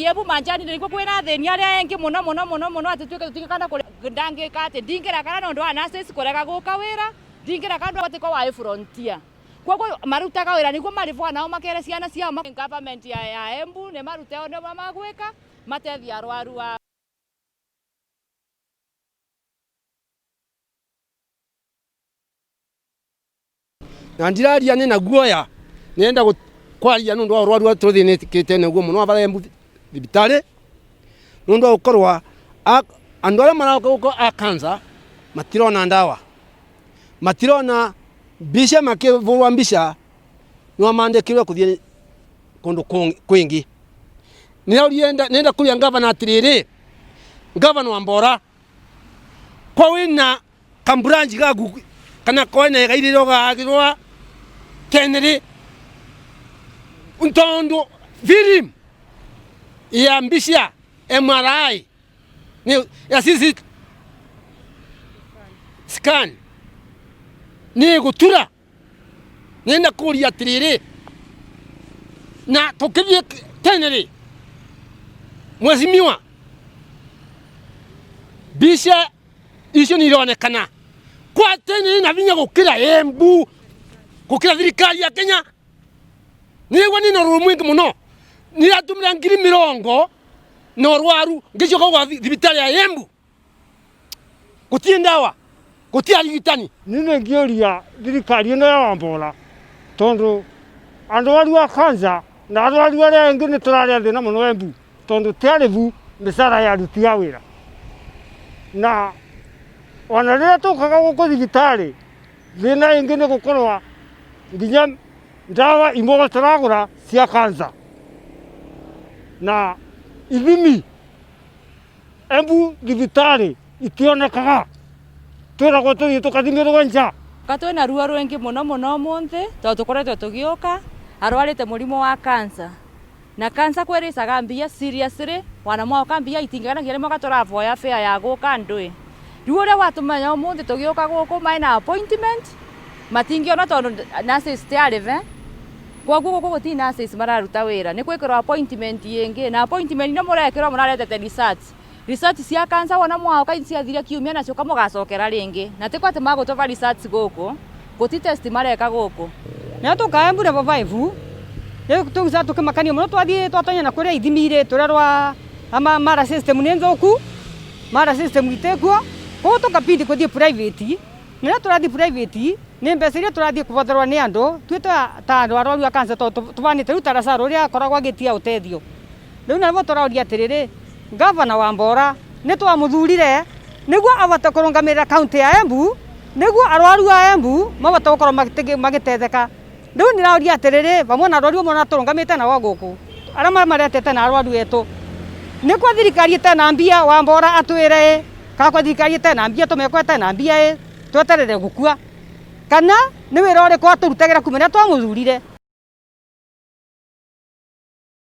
Embu manjani nĩkuo kwĩna athĩni arĩa engĩ mũno mũno mũno mũno atĩ tuĩke tũtingĩkana kũrĩ ndangĩka atĩ ndingĩrakara nĩ ũndũ wa nurses kũrega gũka wĩra, ndingĩrakara nĩ atĩ kwa wĩ frontier. Koguo marutaga wĩra nĩguo marĩbwa nao makere ciana ciao. Government ya Embu nĩ marute ũrĩa magwĩka mateithie arwaru ao. Na ndiraria nĩ na guoya nĩenda kwaria nĩ ũndũ wa ũrwaru ũrĩa tũthĩnĩkĩte naguo mũno wa Embu thibitarĩ nĩ ũndũ wa gũkorwo andũ arĩa maroka gũkũ a cancer matirona ndawa, matirona mbica makĩhũrwo mbica no mandĩkĩrwo kũthiĩ kũndũ kwingĩ. Nĩrenda kũria ngavana atĩrĩrĩ, ngavana wa Mbora, ko wĩna kambranji gaku kana kwena gairiro gagirwa tenere ntondu film ya mbica MRI ni ya CT scan ni gutura nenda kuria atiriri na tukithie tenere mheshimiwa mbica icio nĩ ironekana kwa tene na vinya gukira Embu gukira thirikari ya Kenya nigwa nina ruru mwingi muno niratumira 20,000 na urwaru ngicoka gwa thibitari ya Embu gutie ndawa gutie arigitani. Niĩ nĩ ngĩũria thirikari ĩno ya Wambora tondũ arwaru a cancer na arwaru arĩa angĩ nĩ tũrarĩa thĩna mũno Embu tondũ ti arĩbu mĩcara ya aruti a wĩra. Na ona rĩrĩa tũkaga gũkũ thibitarĩ thĩna ĩngĩ nĩ gũkorwo nginya ndawa imwe tũragũra cia cancer na ithimi Embu thibitarĩ itionekaga twĩragwo tũthiĩ tũkathimĩrwo nja. Ka twĩna ruo rwĩngĩ mũno mũno ũmũthĩ tondũ tũkoretwo tũgĩũka arwarĩte mũrimũ wa cancer na cancer kwĩrĩcaga mbia seriously wana mwoka mbia itingĩgana nginya rĩmwe tũravoya fare ya gũka ndũĩ rĩu ũrĩa watũmenya ũmũthĩ tũgĩũka gũkũ mena appointment matingĩona tondũ nurses ti arĩbe koguo gũkũ gũtirĩ nurses mararuta wĩra nĩ gwĩkĩrwo appointment ĩngĩ na appointment ĩno mũrekĩrwo mũraretete results results cia cancer wona mwaoka ciathire kiumia nacio mũgacokera rĩngĩ na ti atĩ magũtũba results gũkũ gũti test mareka gũkũ. Na tuka Embu level 5 riu tuguca tukimakania muno twathie twatonya na kuria ithimi iri turerwa ama mara system ni nthuku mara system itekuo koguo tukabidi kuthie private na riria turathie private ni mbeca iria turathie kuvotherwa ni andu tue ta andu arwaru a cancer tondu tuvanite riu ta Lazaro uria akoragwo agitia utethio riu nabo turauria atiriri gavana wa Mbora ni twamuthurire niguo avote kurungamirira kaunti ya Embu niguo arwaru a Embu mavote gukorwo magitetheka riu nirauria atiriri vamwe na arwaru amwe turungamite nao guku aria maretete na arwaru etu ni kwa thirikari itena mbia wa Mbora atwire ka kwa thirikari itena mbia tumekwa itena mbia tweterere gukua kana ni wira uriku aturutagira kuma riria twamuthurire.